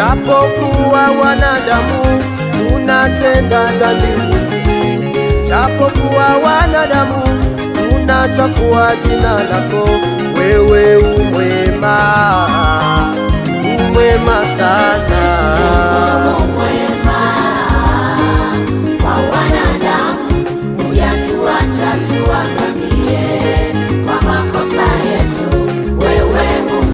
Japokuwa wanadamu tunatenda dhambi nyingi, japokuwa wanadamu tunachafua jina lako, wewe umwema.